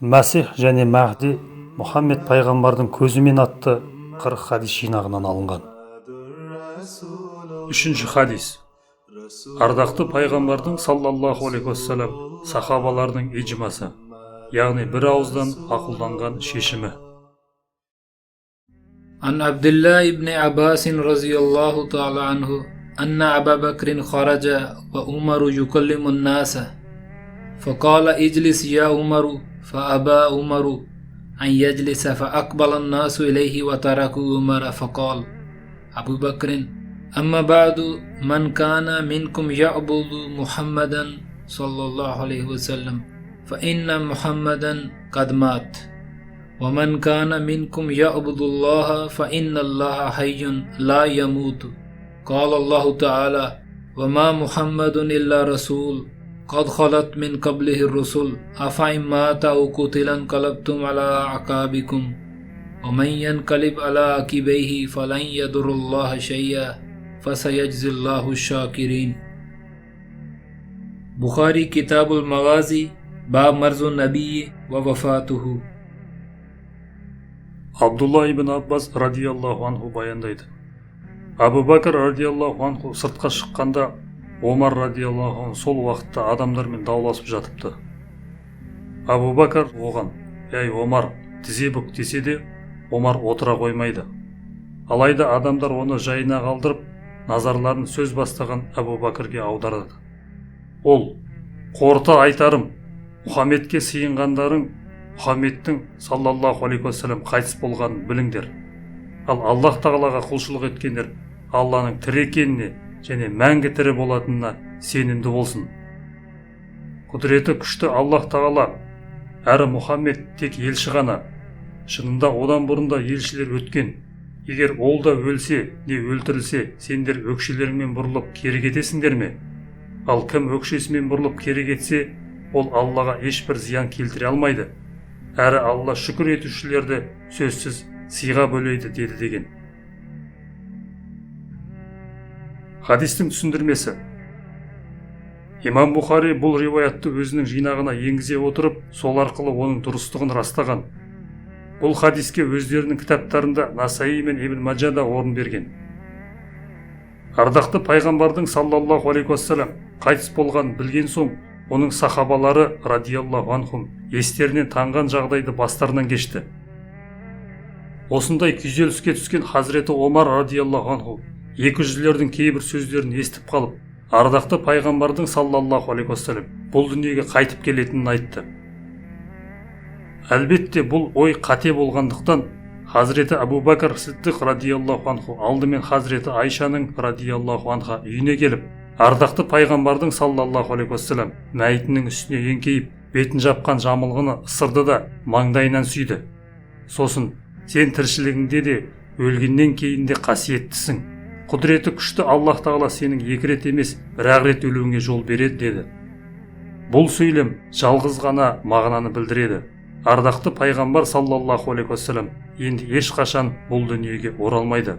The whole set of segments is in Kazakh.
Мәсих және Мәһди Мұхаммед пайғамбардың көзімен атты 40 хадис жинағынан алынған. Үшінші хадис. Ардақты пайғамбардың саллаллаху алейхи уассалам сахабаларының ижмасы, яғни бір ауыздан ақылданған шешімі. عن عبد الله بن عباس رضي الله تعالى عنه أن أبا بكر خرج وعمر يكلم الناس فقال اجلس يا عمر، فأبى عمر أن يجلس فأقبل الناس إليه وتركوا عمر، فقال أبو بكر أما بعد من كان منكم يعبد محمدا صلى الله عليه وسلم فإن محمدا قد مات، ومن كان منكم يعبد الله فإن الله حي لا يموت. قال الله تعالى وما محمد إلا رسول قد خلت من قبله الرسل أفإن مات أو قتل انقلبتم على أعقابكم ومن ينقلب على عقبيه فلن يضر الله شيئا فسيجزي الله الشاكرين. بخاري كتاب المغازي باب مرض النبي ووفاته. Абдулла ибн Аббас радиаллаху анху баяндайды. Абу Бәкір радиаллаху анху сыртқа шыққанда, Омар радиаллаху анху сол уақытта адамдармен дауласып жатыпты. Абу Бәкір оған: «Ей, Омар, тізе бүк», – десе де, Омар отыра қоймайды. Алайда адамдар оны жайына қалдырып, назарларын сөз бастаған Әбу Бәкірге аударады. Ол: «Қорыта айтарым, Мұхаммедке сыйынғандарың Мұхаммедтің саллаллаху алейхи уассалам қайтыс болғанын біліңдер. Ал Аллах тағалаға құлшылық еткендер Алланың тірі екеніне және мәңгі тірі болатынына сенімді болсын. Құдіреті күшті Аллах тағала, әрі Мұхаммед тек елші ғана. Шынында одан бұрын да елшілер өткен. Егер ол да өлсе не өлтірілсе, сендер өкшелеріңмен бұрылып кері кетесіңдер ме? Ал кім өкшесімен бұрылып кері кетсе, ол Аллаға ешбір зиян келтіре алмайды. Әрі Алла шүкір етушілерді сөзсіз сыйға бөлейді», – деді деген. Хадистің түсіндірмесі. Имам Бұхари бұл риwаятты өзінің жинағына енгізе отырып, сол арқылы оның дұрыстығын растаған. Бұл хадиске өздерінің кітаптарында Насаи мен Ибн Мажа да орын берген. Ардақты пайғамбардың саллаллаху алейхи уассалам қайтыс болғанын білген соң, оның сахабалары радиаллаху анхум естерінен танған жағдайды бастарынан кешті. Осындай күйзеліске түскен хазіреті Омар радиаллаху анху екі жүзділердің кейбір сөздерін естіп қалып, ардақты пайғамбардың саллаллаху алейхи уассалам бұл дүниеге қайтып келетінін айтты. Әлбетте, бұл ой қате болғандықтан, хазіреті Әбу Бәкір Сиддық радиаллаху анху алдымен хазіреті Айшаның радиаллаху анха үйіне келіп, ардақты пайғамбардың саллаллаху алейхи уассалам мәйітінің үстіне еңкейіп, бетін жапқан жамылғыны ысырды да маңдайынан сүйді. Сосын: «Сен тіршілігіңде де, өлгеннен кейін де қасиеттісің. Құдіреті күшті Аллах тағала сенің екі рет емес, бір-ақ рет өлуіңе жол береді», – деді. Бұл сөйлем жалғыз ғана мағынаны білдіреді. Ардақты пайғамбар саллаллаху алейхи уассалам енді ешқашан бұл дүниеге оралмайды.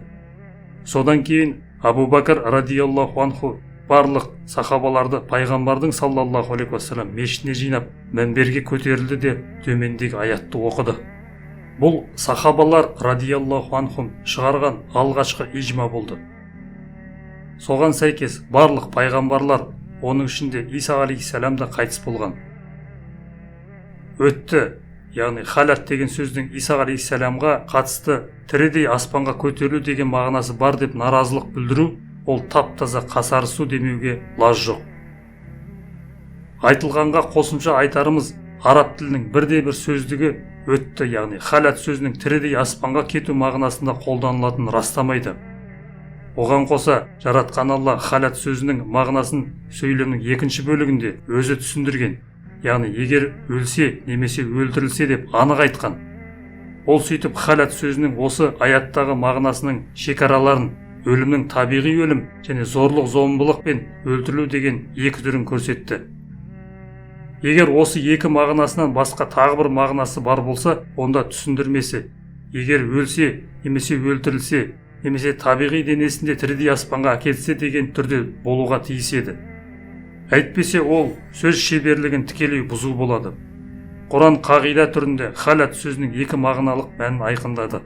Содан кейін Абу Бәкір радиаллаху анху барлық сахабаларды пайғамбардың саллаллаху алейхи уассалам мешітіне жинап, мінберге көтерілді де төмендегі аятты оқыды. Бұл сахабалар радиаллаху анхум шығарған алғашқы ижма болды. Соған сәйкес барлық пайғамбарлар, оның ішінде Иса алейхиссалам да қайтыс болған. Өтті, яғни халат деген сөздің Иса алейхиссаламға қатысты тірідей аспанға көтерілу деген мағынасы бар деп наразылық білдіру, ол тап-таза қасарысу демеуге лаж жоқ. Айтылғанға қосымша айтарымыз, араб тілінің бірде-бір сөздігі өтті, яғни халат сөзінің тірідей аспанға кету мағынасында қолданылатынын растамайды. Оған қоса, жаратқан Алла халат сөзінің мағынасын сөйлемнің екінші бөлігінде өзі түсіндірген, яғни егер өлсе немесе өлтірілсе деп анық айтқан. Ол сөйтіп халат сөзінің осы аяттағы мағынасының шекараларын өлімнің табиғи өлім және зорлық зомбылықпен өлтірілу деген екі түрін көрсетті. Егер осы екі мағынасынан басқа тағы бір мағынасы бар болса, онда түсіндірмесі егер өлсе немесе өлтірілсе немесе табиғи денесінде тірідей аспанға әкелсе деген түрде болуға тиіс еді. Әйтпесе ол сөз шеберлігін тікелей бұзу болады. Құран қағида түрінде халат сөзінің екі мағыналық мәнін айқындады.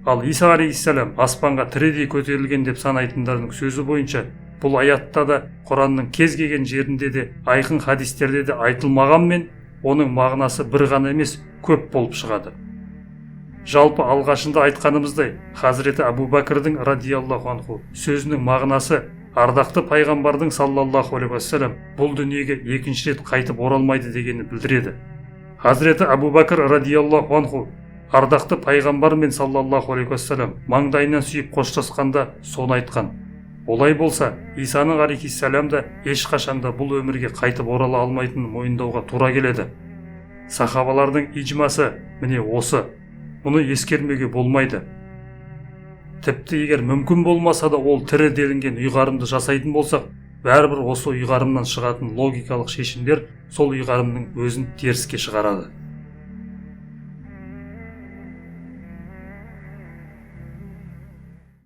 Ал Иса алейхиссалам аспанға тірідей көтерілген деп санайтындардың сөзі бойынша, бұл аятта да, Құранның кез келген жерінде де, айқын хадистерде де айтылмағанмен, оның мағынасы бір ғана емес, көп болып шығады. Жалпы, алғашында айтқанымыздай, хазіреті Әбу Бәкірдің радиаллаху анху сөзінің мағынасы ардақты пайғамбардың саллаллаху алейхи уассалам бұл дүниеге екінші рет қайтып оралмайды дегенді білдіреді. Хазіреті Әбу Бәкір радиаллаху анху ардақты пайғамбармен саллаллаху алейхи уассалам маңдайынан сүйіп қоштасқанда соны айтқан. Олай болса, Исаның алейхиссалам да ешқашан да бұл өмірге қайтып орала алмайтынын мойындауға тура келеді. Сахабалардың ижмасы міне осы. Мұны ескермеуге болмайды. Тіпті егер мүмкін болмаса да, ол тірі делінген ұйғарымды жасайтын болсақ, бәрібір осы ұйғарымнан шығатын логикалық шешімдер сол ұйғарымның өзін теріске шығарады.